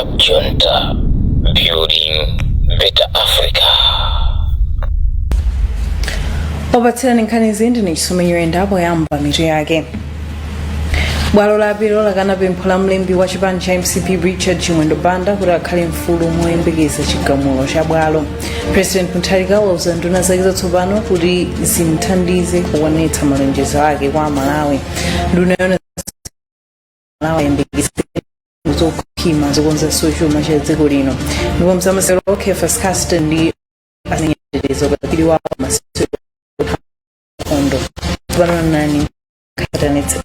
Cab Junta, building better Africa. Opatsirani nkhanizi ndine Chisomo Nyirenda. Poyamba, mitu yake. Bwalo la apilo lakana pempho la mlembi wa chipani cha MCP Richard Chimwendo Banda kuti akhale mfulu moyembekeza chigamulo cha bwalo. President Mutharika wauza nduna zake zatsopano kuti zimthandize kukwaniritsa malonjezo ake kwa Amalawi. Nduna yoona Malawi ayembekeze zokhwima zokonzanso chuma cha dziko lino. Ndipo mzamasewero, Caiphus Caston ndi asenyetetezo katswiri wawo masewero nkhondo. Pano nani katanetsa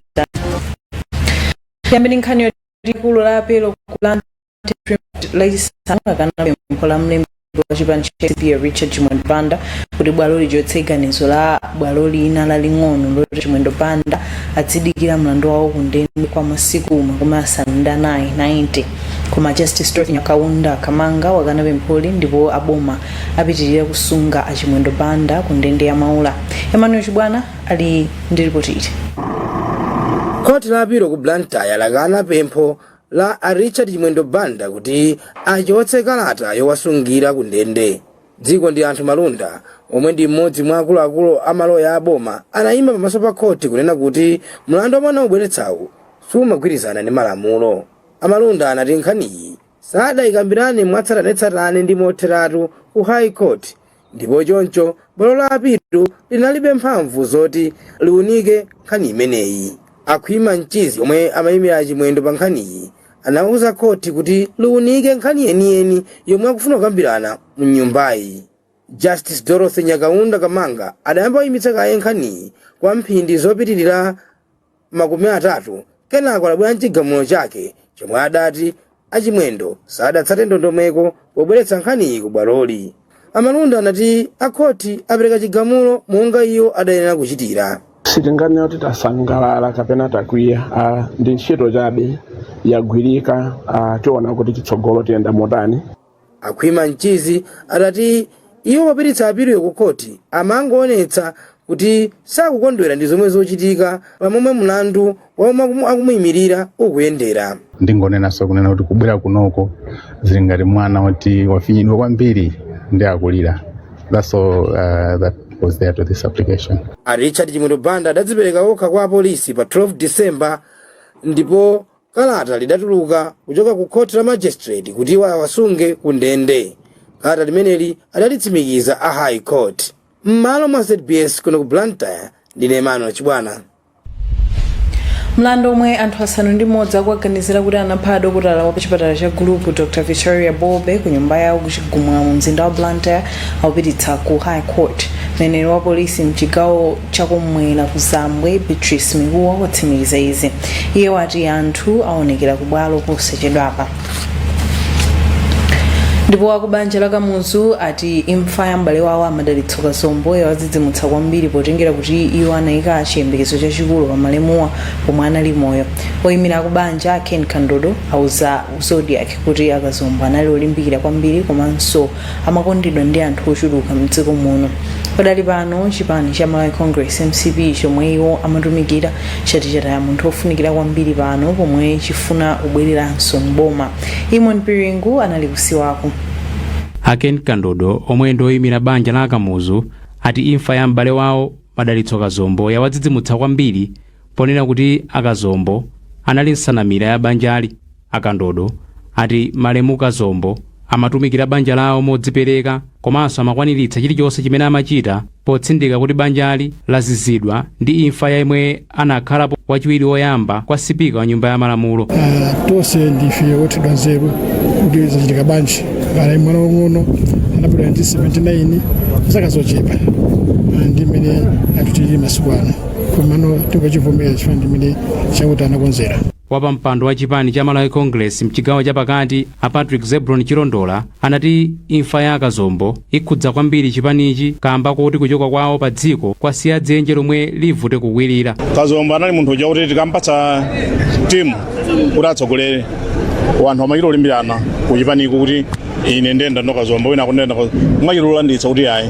yambeni nkhani yoti likulu la apelo ku Blantyre Lachisanu lakana pempho la mlembi wa chipani cha MCP Richard Chimwendo Banda kuti bwalo lichotse ganizo la bwalo lina laling'ono loti Chimwendo Banda adzidikira mlandu wawo ku ndende kwa masiku 94, 90. Koma Justice Dorothy Nyakaunda Kamanga wakana pempholi ndipo aboma apitirira kusunga a Chimwendo Banda ku ndende ya Maula. Emmanuel Chibwana ali ndi ripoti ili. Khoti la apilo ku Blantyre lakana pempho la a Richard Chimwendo Banda kuti achotse kalata yowasungira ku ndende. Dziko ndi Anthu Malunda, omwe ndi mmodzi mwa akuluakulu a maloya aboma, anayima pamaso pa khoti kunena kuti mlandu omwe anawubweretsawu sumagwirizana ndi malamulo. Amalunda anati nkhaniyi sadayikambirane mwatsatanetsatane ndi motheratu ku High Court, ndipo choncho bwalo la apilo linalibe mphamvu zoti liunike nkhani imeneyi. Akhwima Mchizi, omwe amayimira Chimwendo pa nkhaniyi, anawuza khoti kuti liunike nkhani yeniyeni yomwe akufuna kukambirana mu nyumbayi. Justice Dorothy Nyakaunda Kamanga adayamba kuyimitsa kaye nkhaniyi kwa mphindi zopitirira 30, kenako adabwera mchigamulo chake chomwe adati Achimwendo sadatsate ndondomeko pobweretsa nkhaniyi ku bwaloli. Amalunda anati akhoti apereka chigamulo monga iwo adayenera kuchitira. Sitinganene kuti tasangalala kapena takwiya, ndi ntchito chabe yagwirika. Tiona kuti chitsogolo tiyenda motani. Akhwima Mchizi adati iwo popititsa apiloyo ku khoti amangoonetsa kuti sakukondwera ndi zomwe zochitika pamomwe mlandu wa omwe akumuyimirira ukuyendera. Ndingonenanso kunena kuti kubwera kunoko zili ngati mwana woti wafinyidwa kwambiri ndi akulira. That's all that was there to this application. A Richard Chimwendo Banda adadzipereka okha kwa apolisi pa 12 December, ndipo kalata lidatuluka kuchoka ku khoti la magistrate kuti iwo awasunge ku ndende. Kalata limeneli adalitsimikiza a High Court. M'malo mwa ZBS kuno ku Blantyre, ndine Emmanuel Chibwana. Mlandu omwe anthu 6 akuwaganizira kuti anapha dokotala wa pachipatala cha Gulupu Dr Victoria Bobe ku nyumba yawo ku Chigumula mu mzinda wa Blantyre awupititsa ku High Court. Mneneri wa polisi mchigawo chakumwera ku Zambwe, Beatrice Mikuwa, watsimikiza izi. Iye wati anthu aonekera ku bwalo posachedwapa. Ndipo akubanja la Kamuzu ati imfa ya m'bale wawo Amadalitso Kazombo yawadzidzimutsa kwambiri, potengera kuti iwo anayika chiyembekezo chachikulu pa malemuwa pomwe anali moyo. Oyimira akubanja, Ken Kandodo, auza Zodiak kuti Akazombo anali olimbikira kwambiri komanso amakondedwa ndi anthu ochuluka mdziko muno. Padali pano, chipani cha Malawi Congress, MCP, chomwe iwo amatumikira chati chataya munthu ofunikira kwambiri pano pomwe chifuna kubwereranso mboma. Imon Piringu anali kusiwako. A Ken Kandodo, omwe ndi oyimira banja la Akamuzu, ati imfa ya m'bale wawo Madalitso Kazombo yawadzidzimutsa kwambiri, ponena kuti Akazombo anali nsanamira ya banjali. Akandodo ati malemu Kazombo amatumikira banja lawo modzipereka komanso amakwaniritsa chilichonse chimene amachita, potsindika kuti banjali lazizidwa ndi imfa ya yemwe anakhalapo wachiwiri woyamba kwa sipika wa Nyumba ya Malamulo. Tonse ndife othedwa nzeru kuti zachitika bwanji. Anali mwana wang'ono, anabadwa 1979, zaka zochepa. Ndi mmene anthu tili masiku ano, komano tingochivomera chifukwa ndi mmene Chauta anakonzera. Wapampando wa chipani cha Malawi Congress mchigawo chapakati, a Patrick Zebron Chilondola, anati imfa ya Akazombo ikhudza kwambiri chipanichi kamba kuti kuchoka kwawo pa dziko kwasiya dzenje lomwe livute kukwirira. Kazombo anali munthu uja kuti tikampatsa timu kuti atsogolere, wanthu amachita kulimbirana kuchipaniko kuti ine ndenda ndo Kazombo, wina akundenda mwachita kulanditsa kuti ayi,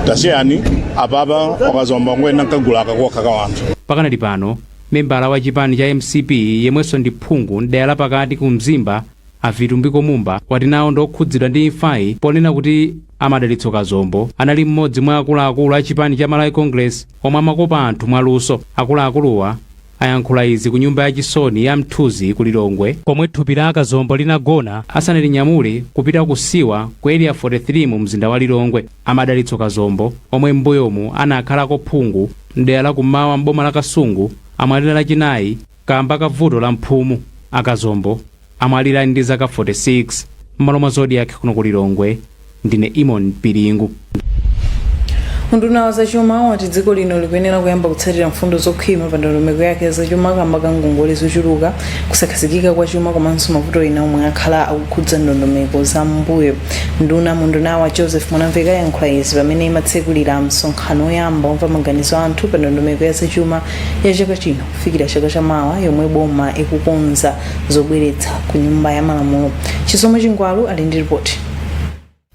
tasiyani apapa, wakazombo angoyenda nkagulu kakokha ka wanthu. Pakanali pano, membala wa chipani cha MCP yemwenso ndi phungu mdera lapakati ku Mzimba, A Vitumbiko Mumba wati nawo ndokhudzidwa ndi imfayi, ponena kuti a Madalitso Kazombo anali mmodzi mwa akuluakulu a chipani cha Malawi Congress omwe amakopa anthu mwaluso. Akuluakuluwa ayankhula izi ku nyumba yachisoni ya Mthunzi ku Lilongwe, komwe thupi la Akazombo linagona asanalinyamule kupita kusiwa ku Area 43 mu mzinda wa Lilongwe. A Madalitso Kazombo, omwe m'mbuyomu anakhalako phungu mdera la kummawa mboma la Kasungu, amwalira Lachinayi kamba ka vuto la mphumu. Akazombo amwalira ndi zaka 46. M'malo mwa Zodiak kuno ku Lilongwe, ndine Imon Piringu. Unduna wa zachuma wati dziko lino likuyenera kuyamba kutsatira mfundo zokhwima pa ndondomeko yake ya zachuma kamba ka ngongole zochuluka, kusakhazikika kwa chuma komanso mavuto ena omwe akhala akukhudza ndondomeko za m'mbuyo. Nduna mundunawa Joseph Mwanamveka yankhula izi pamene imatsekulira msonkhano woyamba womva maganizo a anthu pa ndondomeko ya zachuma ya chaka chino kufikira chaka chamawa, yomwe boma ikukonza zobweretsa ku Nyumba ya Malamulo. Chisomo Chingwalu ali ndi ripoti.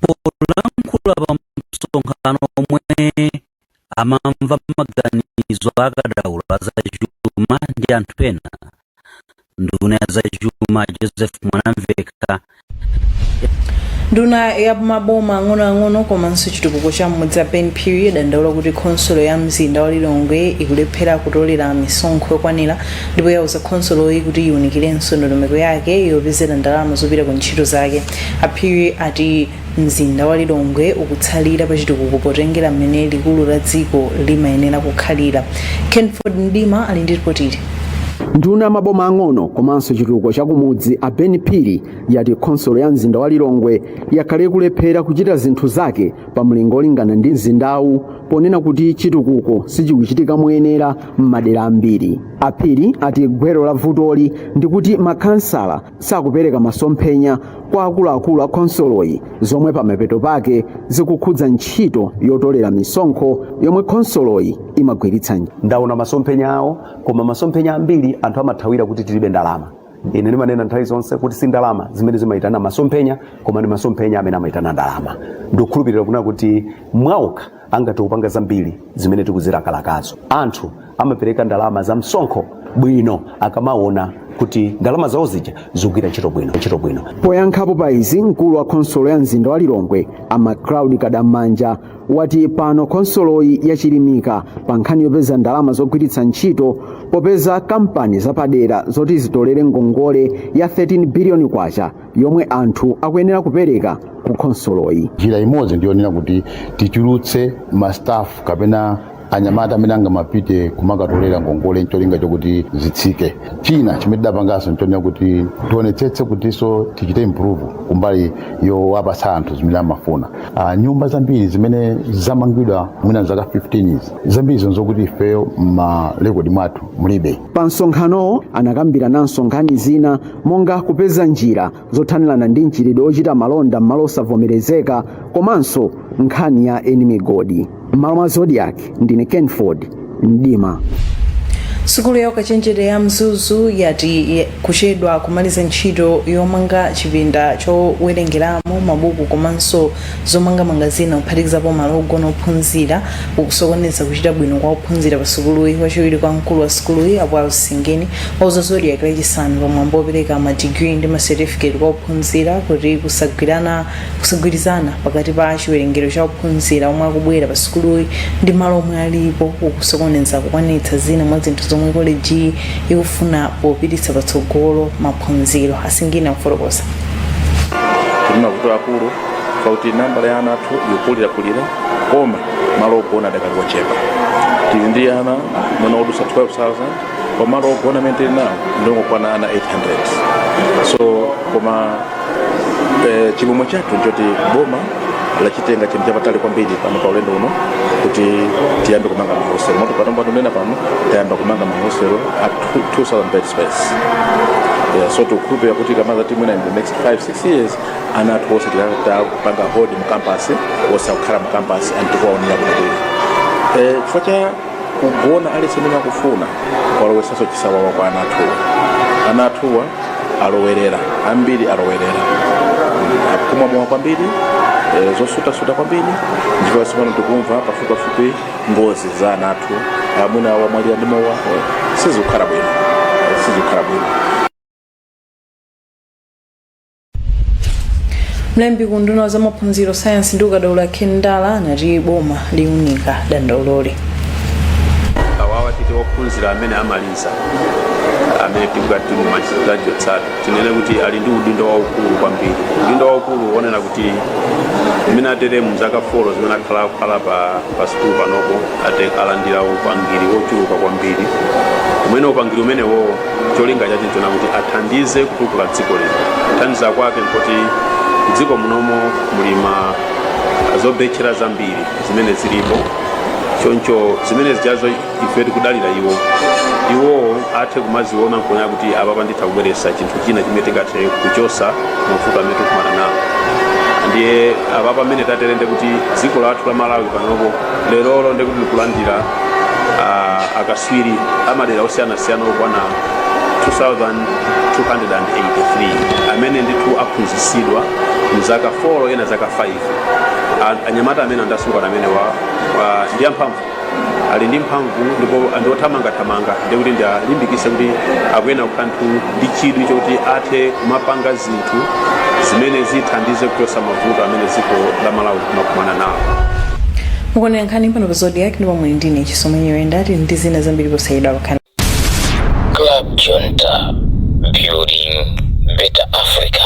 Polankhula pa msonkhano omwe amamva maganizo akadaulo azachuma ndi anthu ena, nduna ya zachuma Joseph Mwanamveka Nduna ya maboma ang'onoang'ono komanso chitukuko cha m'mudzi a Ben Phiri yadandaula kuti khonsolo ya mzinda wa Lilongwe ikulephera kutolera misonkho yokwanira, ndipo yauza khonsoloyi kuti iwunikirenso ndondomeko yake yopezera ndalama zopita ku ntchito zake. Aphiri ati mzinda wa Lilongwe ukutsalira pa chitukuko potengera mmene likulu la dziko limayenera kukhalira. Kenford Mdima ali ndi ripoti ili. Nduna ya maboma ang'ono komanso chitukuko chakumudzi a Ben Phiri yati khonsolo ya mzinda wa Lilongwe yakhale ikulephera kuchita zinthu zake pa mlingo olingana ndi mzindawu, ponena kuti chitukuko sichikuchitika moyenera m'madera ambiri. Aphiri ati gwero la vutoli ndi kuti makhansala sakupereka masomphenya kwa akuluakulu a khonsoloyi, zomwe pamapeto pake zikukhudza ntchito yotolera misonkho yomwe khonsoloyi imagwiritsa. Ndaona masomphenya awo, koma masomphenya ambiri anthu amathawira kuti tilibe ndalama. Ine ndimanena nthawi zonse kuti si ndalama zimene zimayitana masomphenya, koma ndi masomphenya amene amayitana ndalama. Ndikukhulupirira kuna kuti mwaokha angathe kupanga zambiri zimene tikuzilakalakazo. Anthu amapereka ndalama za msonkho bwino akamaona kuti ndalama zawo zija zikugwira ntchito bwino, ntchito bwino. Poyankhapo pa izi, mkulu wa khonsolo ya mzinda wa Lilongwe a Macloud Kadamanja wati pano khonsoloyi yachilimika pa nkhani yopeza ndalama zogwiritsa ntchito, popeza kampani zapadera zoti zitolere ngongole ya 13 biliyoni kwacha yomwe anthu akuyenera kupereka ku khonsoloyi. Njira imodzi ndiyonena kuti tichulutse ma staff kapena anyamata amene angamapite kumakatolera ngongole ncholinga chokuti zitsike. China chimene tidapanganso nchonena kuti tionetsetse kutinso tichite improve kumbali yowapatsa anthu zimene amafuna. Nyumba zambiri zimene zamangidwa mwina zaka 15 izi, zambiri zonzokuti ifeyo m'malekodi mwathu mulibe. Pa msonkhanowo anakambirananso nkhani zina monga kupeza njira zothanirana ndi mchitidwe ochita malonda m'malo osavomerezeka komanso nkhani ya eni migodi. M'malo mwa Zodiak, ndine Kenford Mdima. Sukulu ya ukachenjede ya Mzuzu yati kuchedwa kumaliza ntchito yomanga chipinda chowerengeramo mabuku komanso zomangamanga zina, kuphatikizapo malo ogona ophunzira, kukusokoneza kuchita bwino kwa ophunzira pa sukuluyi. Wachiwiri kwa mkulu wa sukuluyi, Apo Singeni, wauza Zodiak Lachisanu pamwambo wopereka madigiri ndi masetifiketi kwa ophunzira kuti kusagwirizana pakati pa chiwerengero cha ophunzira omwe akubwera pa sukuluyi ndi malo omwe alipo kukusokoneza kukwaniritsa zina mwa zinthu zomwe koleji ikufuna popititsa patsogolo maphunziro. Asingini akufotokoza. Tili mavuto akulu pakuti nambala ya ana athu ikukulirakulira, koma malo ogona adakali ochepa. Tili ndi ana mwina odusa 12,000, koma malo ogona amene tili nawo ndongokwana ana 800. So koma chimwemwe chathu nchoti boma lachitenga chinthu chapatali kwambiri pano pa ulendo uno kuti tiyambe kumanga mahostelo. Moti pano patunena pano tayamba kumanga mahostelo a 2000 bed space. Yeah, so tikukhulupirira kuti kamazati mwina in the next 5 6 years ana athu onse tikapanga hold mu campus, onse akukhala mu campus and tikuwaonera bwinobwino. Chifukwa cha kugona aliyense amene akufuna kwalowesanso chisawawa kwa ana athuwa. Ana athuwa alowerera ambiri, alowerera akumwa mowa kwambiri, zosutasuta kwambiri, ndipo tsopano tikumva pafupipafupi ngozi za ana athu, amuna wamwalira ndi mowa. Sizikukhala bwino, sizikukhala bwino. Mlembi ku unduna wa zamaphunziro, sayansi ndi ukadaulo, Ken Ndala, anati boma liunika dandauloli. Awawa titi ophunzira amene amaliza, amene tikati ma graduates athu, tinene kuti ali ndi udindo waukulu kwambiri, udindo waukulu wonena kuti mmene atere mu zaka 4 zimene akhala kukhala pa sukulu panopo, ate alandira upangiri wochuluka kwambiri, umene upangiri umenewo cholinga chache nchona kuti athandize kutukula dziko lino. Kuthandiza kwake nkoti dziko munomo muli ma zobetchera zambiri zimene zilipo, choncho zimene zijazo ife tikudalira iwo, iwowo athe kumaziona nkuona kuti apapa nditha kubweretsa chinthu china chimene tingathe kuchosa mavuto amene tikumana nawo. Ndiye apapa amene taterende kuti dziko lathu la Malawi panopo lerolo ndikuti likulandira akaswiri amadera osiyanasiyana okwana 2283 amene ndithu aphunzitsidwa mzaka 4, ena zaka 5. Anyamata amene andasungwana amene wa ndi amphamvu, ali ndi mphamvu ndipo ndiothamangathamanga, ndikuti ndialimbikise kuti akuyena kukhala ndi chidwi chokuti athe kumapanga zinthu zimene zithandize kuchosa mavuto amene dziko la Malawi likumakumana nawo. Mukuonera nkhani pano pa Zodiak ndipo muli ndine Chisomo Nyirenda. Tili ndi zina zambiri posachedwa pakhani. Club Junta, building better Africa.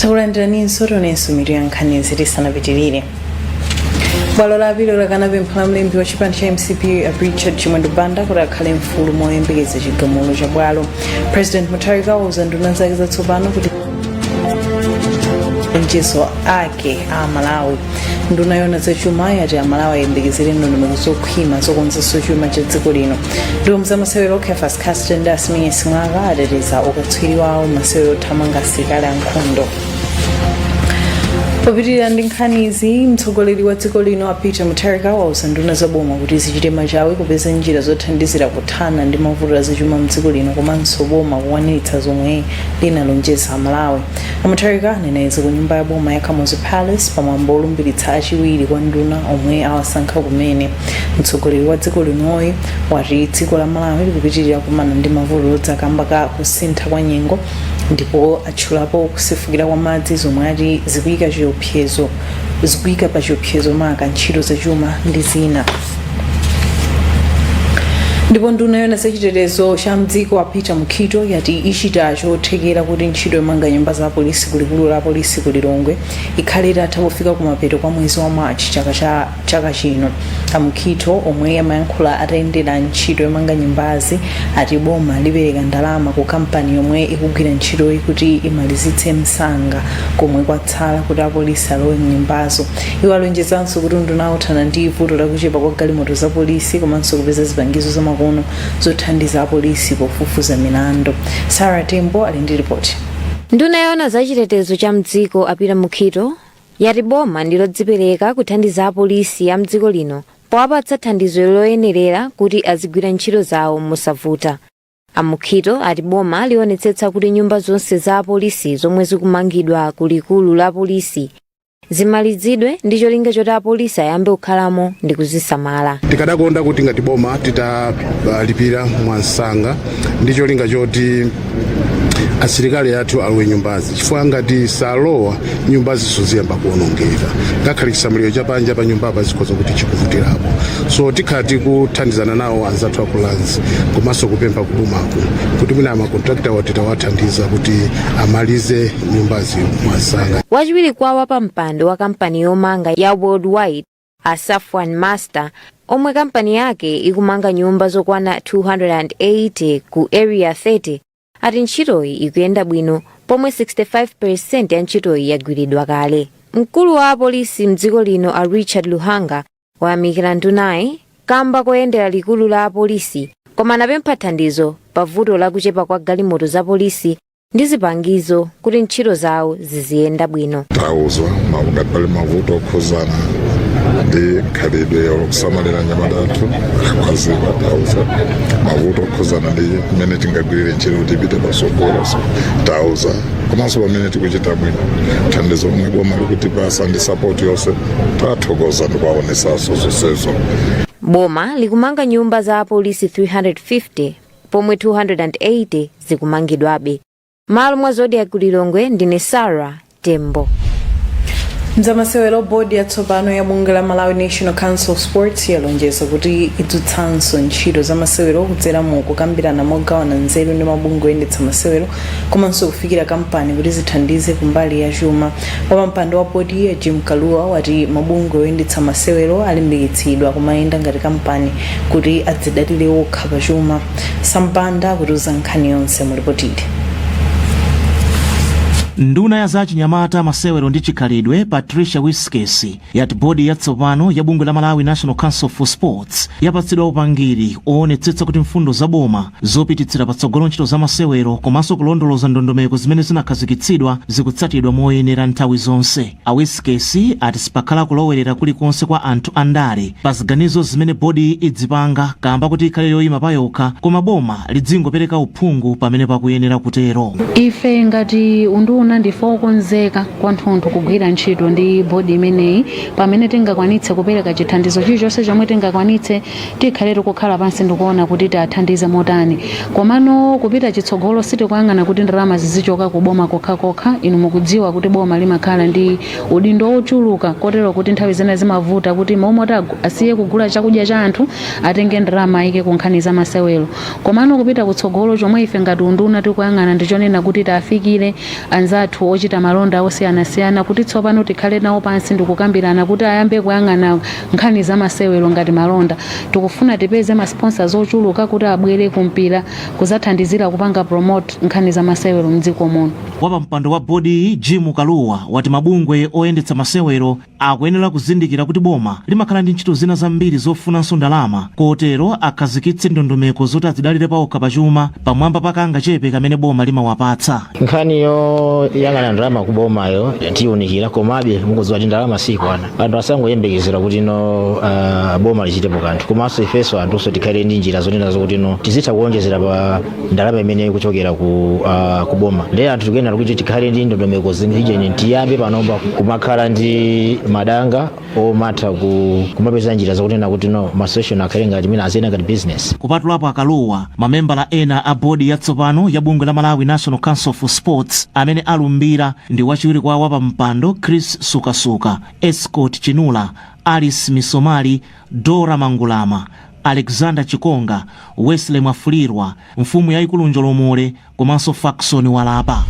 Takulandiraninso. Tionenso mitu ya nkhanizi tisanapitirire. Bwalo la apilo lakana pempho la mlembi wa chipani cha MCP, Richard Chimwendo Banda, kuti akhale mfulu moyembekeza chigamulo cha bwalo. President Mutharika wauza nduna zake zatsopano kuti malonjezo ake a Malawi. Nduna yona zachuma yati Amalawi ayembekezere ndondomeko zokhwima zokonzanso chuma cha dziko lino. Ndipo mzamasewero, Caiphus Caston ndi Asimenye Simwaka ateteza ukatswiri wawo masewero othamanga asilikali ankhondo. Popitirira ndi nkhanizi, mtsogoleri wa dziko lino a Peter Mutharika wauza nduna zaboma kuti zichite machawi kupeza njira zothandizira kuthana ndi mavuto azachuma mdziko lino komanso boma kukwaniritsa zomwe linalonjeza Amalawi. Amutharika anena izi ku nyumba ya boma ya Kamuzu Palace pamwambo olumbiritsa achiwiri kwa nduna omwe awasankha kumene. Mtsogoleri wa dziko linoyi wati dziko la Malawi likupitirira kumana ndi mavuto odza kamba ka kusintha kwa nyengo, ndipo atchulapo kusefukira kwa madzi zomwe ati zikuyika pa chiopsezo maka ntchito zachuma ndi zina. Ndipo nduna yona zachitetezo cha mdziko a Peter Mukhito yati ichita chothekera kuti ntchito yomanga nyumba za polisi kulikulu la polisi ku Lilongwe ikhale itatha kufika kumapeto kwa mwezi wa March chaka chino. A Mukhito, omwe amayankhula atayendera ntchito yomanga nyumbazi, ati boma lipereka ndalama ku kampani yomwe ikugwira ntchitoyi kuti imalizitse msanga komwe kwatsala kuti apolisi alowe mnyumbazo. Iwo alonjezanso kuti unduna uthana ndi vuto lakuchepa kwa galimoto za polisi komanso kupeza zipangizo zamakono zothandiza apolisi pofufuza milandu. Sarah Tembo ali ndi ripoti. Nduna yoona zachitetezo cha mdziko a Peter Mukhito yati boma ndilodzipereka kuthandiza apolisi a mdziko lino powapatsa thandizo loyenerera kuti azigwira ntchito zawo mosavuta. A Mukhito ati boma lionetsetsa kuti nyumba zonse za apolisi zomwe zikumangidwa ku likulu la polisi zimalizidwe ndi cholinga choti apolisi ayambe kukhalamo ndi kuzisamala. Tikadakonda kuti ngati boma titalipira mwansanga ndi cholinga choti asilikali athu alowe nyumbazi, chifukwa ngati salowa nyumbazi ziyamba kuwonongeka, ngakhale chisamaliro chapanja pa nyumbapa zikhoza kuti chikuvutirapo. So tikhala tikuthandizana nawo anzathu aku Lands komanso kupempha kubomaku kuti mwina ma contractor wa titawathandiza kuti amalize nyumbazi mwansanga. Wachiwiri kwa wapampando wa kampani yomanga ya Worldwide, a Safwan Master, omwe kampani yake ikumanga nyumba zokwana 280 ku Area 30, ati ntchitoyi ikuyenda bwino pomwe 65% ya ntchitoyi yagwiridwa kale. Mkulu wa apolisi mdziko lino a Richard Luhanga wayamikira ndunayi kamba koyendera likulu la apolisi, koma anapempha thandizo pa vuto lakuchepa kwa galimoto za polisi ndi zipangizo kuti ntchito zawo ziziyenda bwino. Tauzwa ngati pali mavuto okhuzana ndi khalidwe lokusamalira anyamata athu akwazika, tauza mavuto okhuzana ndi mmene tingagwirire ntchito kuti ipite patsogolo, so tauza komanso pamene tikuchita bwino, thandizo lomwe boma likutipasa ndi support yonse, tathokoza ndi kuwaonesanso zonsezo. Boma likumanga nyumba za apolisi 350 pomwe 280 zikumangidwabe. M'malo mwa Zodiak ku Lilongwe, ndine Sarah Tembo. Mzamasewero, bodi yatsopano ya bungwe la Malawi National Council of Sports yalonjeza kuti idzutsanso ntchito za masewero kudzera mu kukambirana mogawana nzeru ndi mabungwe oyendetsa masewero komanso kufikira kampani kuti zithandize kumbali ya chuma. Wapampando wa bodi ya Jim Kalua wati mabungwe oyendetsa masewero alimbikitsidwa kumayenda ngati kampani kuti adzidalire okha pa chuma. Sampanda akutiuza nkhani yonse mu lipotili. Nduna ya zachinyamata, masewero ndi chikhalidwe, Patricia Wiskes, yati bodi yatsopano ya bungwe la Malawi National Council for Sports yapatsidwa upangiri oonetsetsa kuti mfundo za boma zopititsira patsogolo ntchito za masewero komanso kulondoloza ndondomeko zimene zinakhazikitsidwa zikutsatidwa moyenera nthawi zonse. A Wiskes ati sipakhala kulowerera kulikonse kwa anthu andale pa ziganizo zimene bodi idzipanga kamba kuti ikhale yoyima payokha, koma boma lidzingopereka uphungu pamene pakuyenera kutero. Ife ngati unduna ndife okonzeka kwathunthu kugwira ntchito ndi bodi imeneyi. Pamene tingakwanitse kupereka chithandizo chilichonse chomwe tingakwanitse, tikhale tikukhala pansi ndikuona kuti tiathandize motani. Komano kupita chitsogolo, sitikuyang'ana kuti ndalama zizichoka ku boma kokhakokha. Inu mukudziwa kuti boma limakhala ndi udindo wochuluka, kotero kuti nthawi zina zimavuta kuti momwe asiye kugula chakudya cha anthu, atenge ndalama ayike ku nkhani za masewero. Komano kupita kutsogolo, chomwe ife ngati unduna tikuyang'ana ndichonena kuti tiafikire anzathu ochita malonda osiyanasiyana, kuti tsopano tikhale nawo pansi ndikukambirana kuti ayambe kuyang'ana nkhani za masewero ngati malonda. Tikufuna tipeze ma sponsors ochuluka kuti abwere kumpira kuzathandizira kupanga promote nkhani za masewero mdziko muno. Wapampando wa bodiyi, Jim Kaluwa, wati mabungwe oyendetsa masewero akuyenera kuzindikira kuti boma limakhala ndi ntchito zina zambiri zofunanso ndalama, kotero akhazikitse ndondomeko zoti azidalire paokha pachuma pamwamba pa kangachepe kamene boma limawapatsa. Nkhani yoyang'ana ndalama kubomayo tiwunikira, komabe mukudziwa kuti ndalama sikwana. Anthu asangoyembekezera kuti no boma lichitepo kanthu, komanso ifenso anthunso tikhale ndi njira zonena zokuti no tizitha kuonjezera pa ndalama imene ikuchokera ku boma. Ndiye anthu tikuyenera kuti tikhale ndi ndondomeko zinjeni, tiyambe panopa kumakhala ndi madanga omatha kumapeza njira zokunena kuti no ma association akhale ngati imene aziyenda ngati business. Kupatulapo Akaluwa, mamembala ena a bodi yatsopano ya bungwe la Malawi National Council for Sports amene alumbira ndi wachiwiri kwa wapampando Chris Sukasuka, Escort Chinula, Alice Misomali, Dora Mangulama, Alexander Chikonga, Wesley Mwafulirwa, mfumu yayikulu Njolomole komanso Fackson Walapa.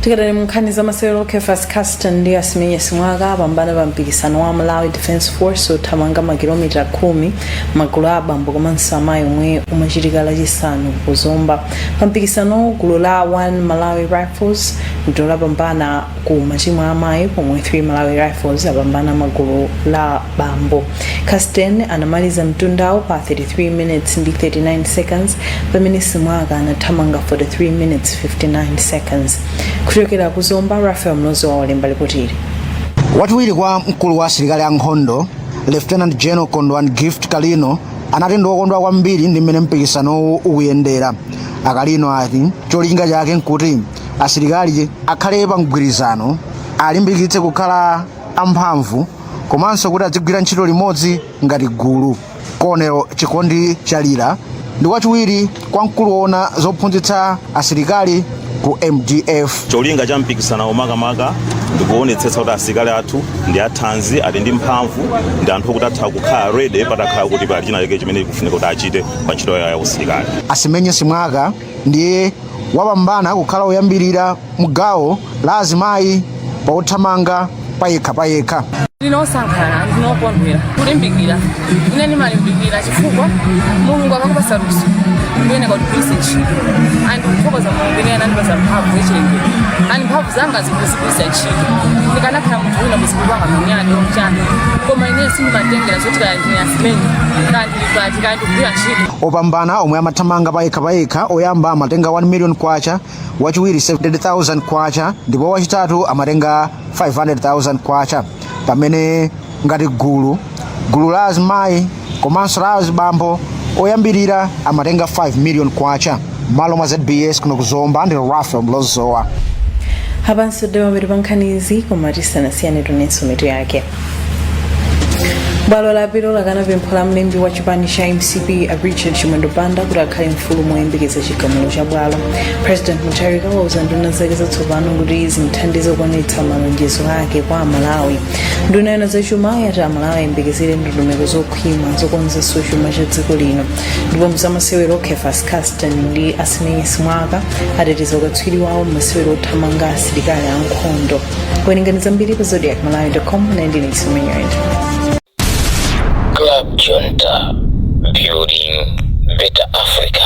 Tikadali mu nkhani za masewero, Kefas Caston ndi Asimenye Simwaka apambana pa mpikisano wa Malawi Defence Force othamanga makilomita 10 magulu a abambo komanso amayi omwe umachitika Lachisanu ku Zomba. Pa mpikisanowu, gulu la 1 Malawi Rifles ndilo lapambana ku matimu a amayi, pomwe 3 Malawi Rifles apambana magulu la bambo. Caston anamaliza mtundawo pa 33 minutes ndi 39 seconds, pamene Simwaka anathamanga 43 minutes 59 seconds. Kuchokera ku Zomba, Rafael Mlozi walemba lipotili. Wachiwiri kwa mkulu wa asilikali ankhondo, Lieutenant General Kondwani Gift Kalino, anati ndi wokondwa kwambiri ndi mmene mpikisanowu ukuyendera. Akalino ati cholinga chake nkuti asilikali akhale pa mgwirizano, alimbikitse kukhala amphamvu komanso kuti adzigwira ntchito limodzi ngati gulu. Colonel Chikondi Chalira ndi wachiwiri kwa mkulu woona zophunzitsa asilikali ku MDF. Cholinga cha mpikisano makamaka ndikuonetsetsa kuti asilikali athu ndi athanzi, ali ndi mphamvu, ndi anthu okuti atha kukhala ready patakhala kuti pali china chake chimene chikufunika kuti achite pa ntchito yawo ya usilikali. Asimenye Simwaka ndiye wapambana kukhala woyambirira mu gawo la azimayi pauthamanga payekha payekha. Ndine osangalala, ndine okondwera. Kulimbikira, ine ndimalimbikira chifukwa Mulungu akakupasa luso kuyeneka kuti ugwiritse ntchito. And kuthokoza Mulungu, ine anandipasa mphamvu zachilengedwe and mphamvu zanga zikuzigwiritsa ntchito. Ndikanakhala munthu wina muzikupanga manyado chani, koma ine sindimatengera zoti kaya ndine Asimenye, kaya ndili pati, kaya ndikugwira ntchito. Opambana omwe amathamanga payekha payekha, oyamba amatenga 1 million kwacha, wachiwiri 70,000 kwacha ndipo wachitatu amatenga 500,000 kwacha, pamene ngati gulu la azimayi komanso la azibambo, oyambirira amatenga 5 million kwacha. Malo mwa ZBS kuno kuzomba, ndi Rafael Mlozowa. Apanso ndi pamapeto pa nkhanizi, koma tisanasiyane tionenso mitu yake. Bwalo la apilo lakana pempho la mlembi wa chipani cha MCP a Richard Chimwendo Banda kuti akhale mfulu moyembekeza chigamulo cha bwalo. President Mutharika wauza nduna zake zatsopano kuti zimthandize kukwaniritsa malonjezo ake kwa Amalawi. Nduna yoona zachuma yati Amalawi ayembekezere ndondomeko zokhwima zokonzanso chuma cha dziko lino. Ndipo mzamasewero, Kefas Caston ndi Asimenye Simwaka ateteza ukatswiri wawo mmasewero othamanga asilikali ankhondo. Werengani zambiri pa zodiakmalawi.com. Ndine Chisomenyoenda. Club Junta, building better Africa.